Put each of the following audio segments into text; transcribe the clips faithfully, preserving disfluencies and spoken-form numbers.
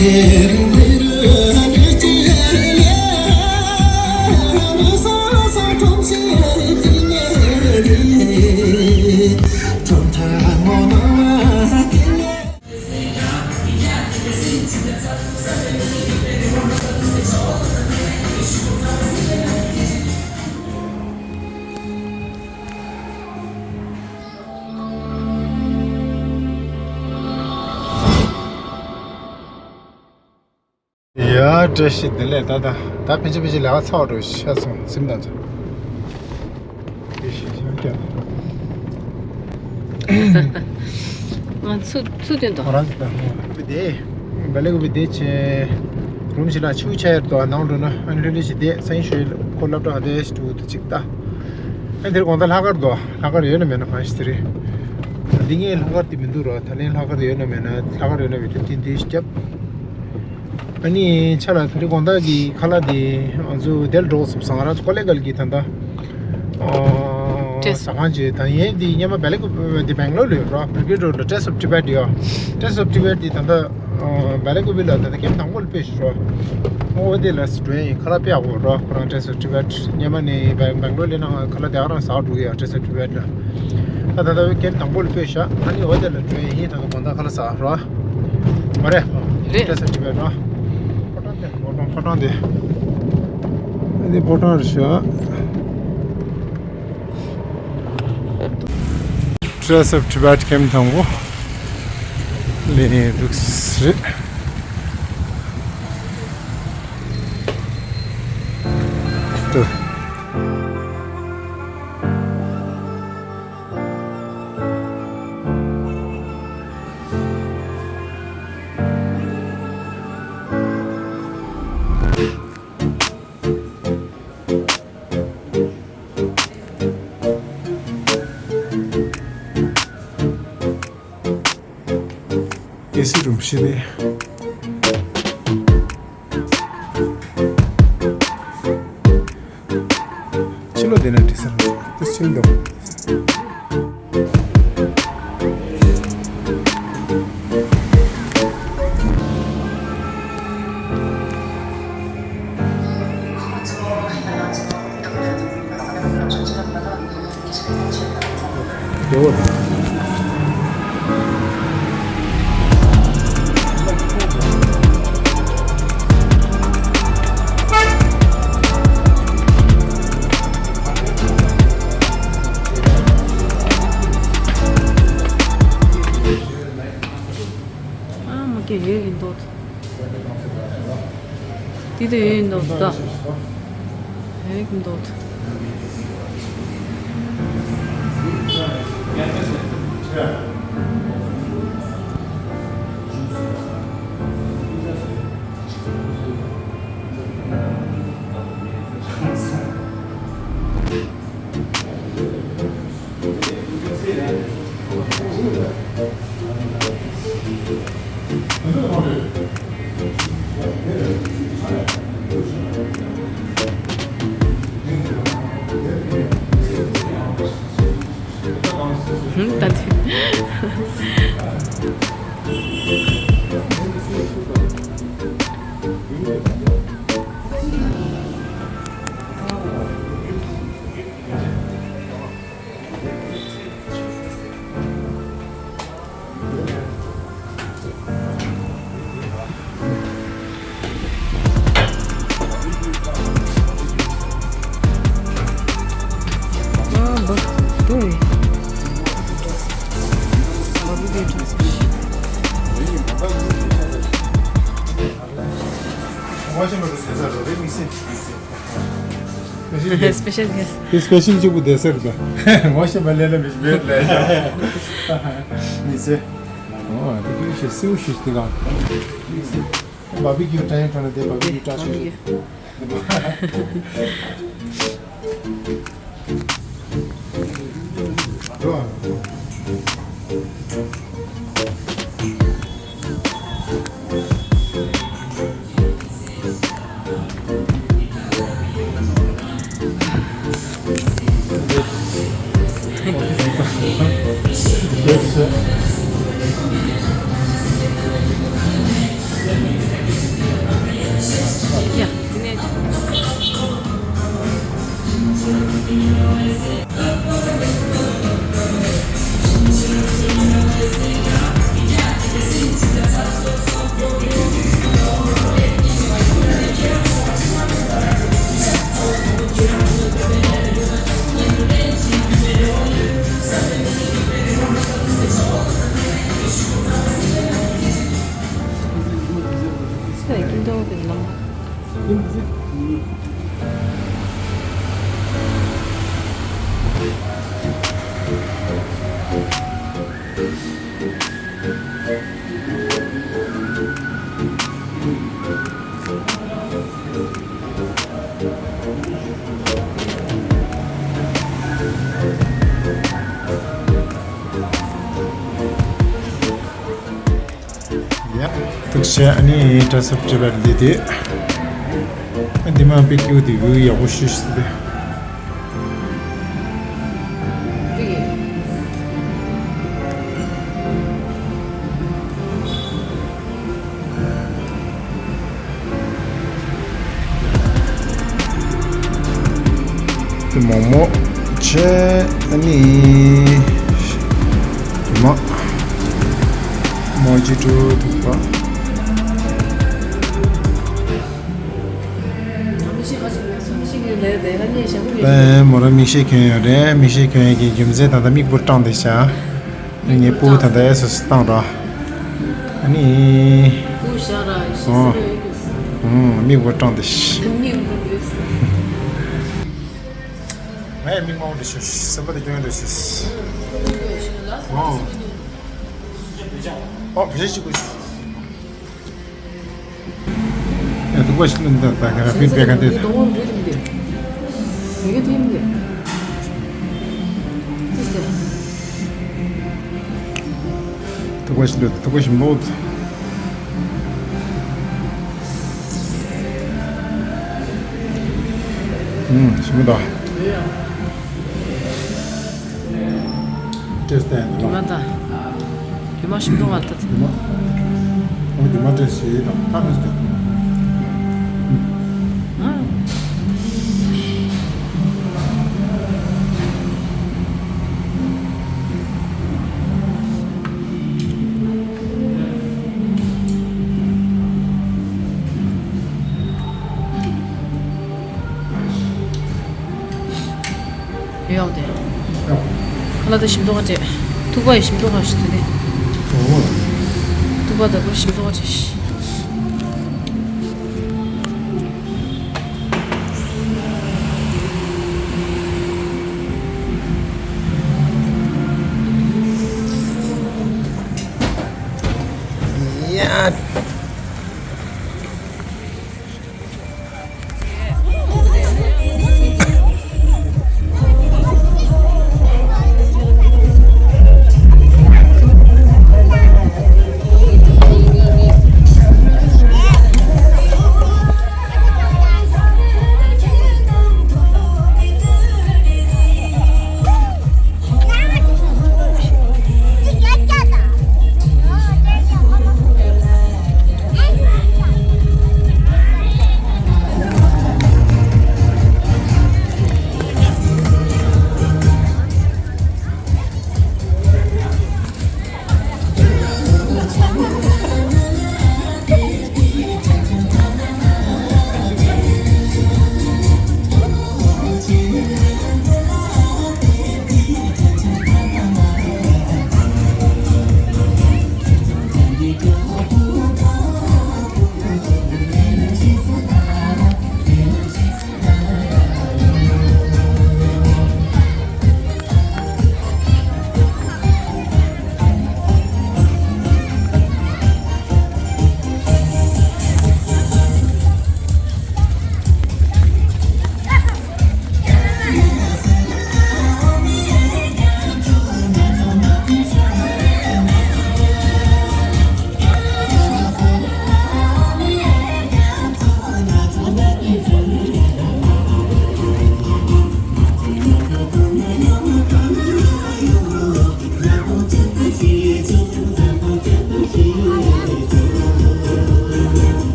ཡ། བཀྲ་ཤིས་བདེ་ལེགས། ད་ད་ད་ཕན་ཆད་ཕན་ཆད་ལས་ཀ་ཚར་བ་འགྲོ་ཤ་སོང་སེམས་དང་ཚོ། ཡེ་ཤེས་ཤིང་རྒྱ། ང་ཚུ་ཚུ་དོན་དུ། ང་རང་ཚོ་ད་ཧོ་བི་དེ། བལ་ལེ་གུ་བི་དེ་ཆེ། རུམ་ཞིག་ལ་ཆུ་ཆ་ཡར་དུ་ནང་འགྲོ་ན་ཨ་ནི་ལི་ལི་ཞིག་དེ་སང་ཞོལ་ཁོ་སློབ་གྲྭ་ཧ་དེ་ཞིག་ཏུ་ཏུ་ཅིག་ད། ཨ་ནི་དེར་དགོང་དག་ལྷག་དཀར་དུ་ལྷག་དཀར་ཡོད་ན་མེད་ན་མ་ཤི་ཟེར་རེད། འདི་ངའི་ལྷག་དཀར་དེ་མི་འདུག་རོ། ད་ལན་ལྷག་དཀར་ཡོད་ན་མེད་ན་ལྷག་དཀར་ཡོད་ན་བི་ཏུ་ཏིན་ཏིན་ཞིག་རྒྱབ། ཨ་ནི་ཆ་ལ་ད་རེས་དགོང་དག་གི་ཁ་ལག་འདི་ང་ཚོ་དེར་འགྲོ་སོང་ང་རང་ཚོ་ཀོ་ལེ་གལ་གི་ད་ལྟ་ཨ་ཟ་ཁང་ཅིག་ད་ཡན་འདི་སྙེ་མ་བལ་ལེ་ཀུ་འདི་སྦེང་ལོར་ལ་ཡོད་རོ། བི་རི་གེ་རོ་ལ་ཊེ་སི་ཨོཕ་ཊི་བེཊ་ཡོད། ཊེ་སི་ཨོཕ་ཊི་བེཊ་འདི་ད་ལྟ་བལ་ལེ་ཀུ་བི་ལ་ད་ལྟ་ཀེམ་དང་པོ་ལ་ཕེབས་ཤིག་རོ། ཨོ་དེ་ལ་སི་ཌོན་ཡིན་ཁ་ལག་དཔེ་ཡག་པོ་རོ། ཁོ་རང་ཊེ་སི་ཨོཕ་ཊི་བེཊ་སྙེ་མ་ནི་སྦེང་ལོར་ལ་ན་ཁ་ལག་དེ་ག་རང་ཟ་འགྲོ་གི་ཡོད་ཊེ་སི་ཨོཕ་ཊི་བེཊ་ལ། ད་ད་ལྟ་ཀེམ་དང་པོ་ལ་ཕེབས་ཤག་ཨ་ནི་ཨོ་དེ་ལ་ཌོན་ཡིན་ད་ལྟ་དགོང་དག་ཁ་ལག་ཟ་རོ། མ་རེད། རེད། ཊེ་སི་ཨོཕ་ཊི་བེཊ་ར། ཕོ་བྲང་དེ་ཕོ་བྲང་ཕོ་བྲང་དེ། འདི་ཕོ་བྲང་རེད་ཤག་ཊེ་སི་ཨོཕ་ཊི་བེཊ་ཀེམ་དང་པོ་ལ་ནི་འདུག་སེ་རེད། ཏུ། ཨེ་སི་རུམ་ཞིག་རེད། ཕྱི་ལོགས་བསྡད་ན་འགྲིག་ས་རེད། དེ་ཕྱིར་འགྲོ། ཨ་མ་སྐད་ཡོད་ཡིན་མདོག་དེ་དེ་ཡོད་མདོག་ད། ཡོད་མདོག་ད་དེ། Special guest. དེ་སི་པེ་ཤལ་གཅིག་པུ་བསྡད་ཟེར་ད། ངོ་ཤེས་པ་ལས་ལ་མི་མེད་ལས། མི་ཚེ། ཨོ་དེ་ཀྱི་ཤེས་སེའུ་ཤེས་དེ་ག་བ་བི་ཀྱུ་ཊའི་ཁྲོད་ན་དེ་བ་བི་ཀྱུ་ཊ་ཤོད། ཡ། ཐུགས་རྗེ་ཆེ། ཨ་ནི་གྲྭ་ཚབ་བྲིས་པར་འདི་དེ། ཨ་འདི་མ་པི་ཀིའུ་དེ་བུ་ཡག་པོ་ཤི་ཤི་དེ། དེ་མོག་མོག་བྱས། ཨ་ནི་རྒྱུ་མ་མོ་ཇི་ཏོ་འདུག་པ། ཨེ་མོ་རང་མིག་ཤེལ་གྱོན་ཡོད་རེད། མིག་ཤེལ་གྱོན་ཡོད་ཀྱི་རྒྱུ་མཚན་ད་ལྟ་མིག་སྤུ་བཏང་བསྡད་ཤག་ངའི་སྤུ་ད་ལྟ་ཨེ་སོ་སོ་བཏང་རོགས། ཨ་ནི། སྤུ་བཞག་ར་ཤི་ཨོ། སི་རེད་ཡོད་ཀྱི། ཨུམ། མིག་སྤུ་བཏང་བསྡད་ཤག་མིག་སྤུ་བཏང་བསྡད་ཤག་ངས་མིག་མང་པོ་འདྲ་ཞིག་སེམས་པ་དེ་སྐྱོན་འདྲ་ཞིག་ཨོ། ཨོ་བེད་ཅིག་དགོས་ཤིག་ཨ་ཐུག་པ་ཞིག་ལ་འདི་ད་ག་ར་ཕིད་བེ་ག་འདི། ཐུག་པ་ཞིག་ལ་ཐུག་པ་ཞིག་ལོ། ཨུམ། ཞིམ་པོ་འདུག་ཏེས་ཏན་དུ་རྒྱུ་མ་དང་། རྒྱུ་མ་ཞིམ་མདོག་ཨ་ལྟ། རྒྱུ་མ། ཨོ་རྒྱུ་མ་ཏེས་ཞེས་དང་ཐག་ཉེ་ཞིག་ཡོད་དེ། ཁ་ལག་དེ་ཞིམ་མདོག་ཁ་བྱས། ཐུག་པ་ཡི་ཞིམ་མདོག་ཁ་ཞིག་དེ། ཨོ། ཐུག་པ་དང་པོ་ཞིམ་མདོག་ཁ་བྱས། ཡ།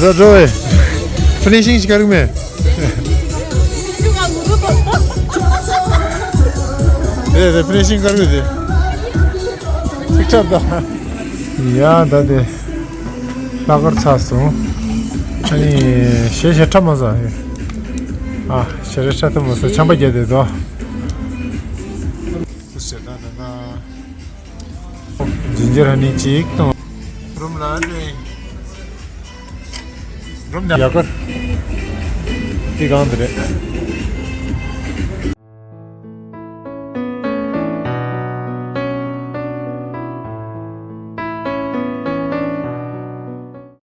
ད་ར་འགྲོ་བས། ཕི་ནི་ཤིང་ཞིག་ག་རིག་མེད། རེད་རེད། ཕི་ནི་ཤིང་ག་རིག་དེ། ཅིག་ཁྲབ་ད། ཡ་ད་དེ། ལྷག་དཀར་ཚར་སོང་། ཨ་ནི་ཞེ་ཞེ་ཁྲབ་མ་ཟ། ཨ་ཞེ་རེ་ཁྲབ་ཐུབ་མ་སོང་། ཆམ་པ་བརྒྱབ་དེ་དོ། ཇིན་ཇར་ཧ་ནི་གཅིག་དང་། རུམ་ལ་རེ། རུམ་ནས་ཡག་གར། དེ་གང་དེ་རེད།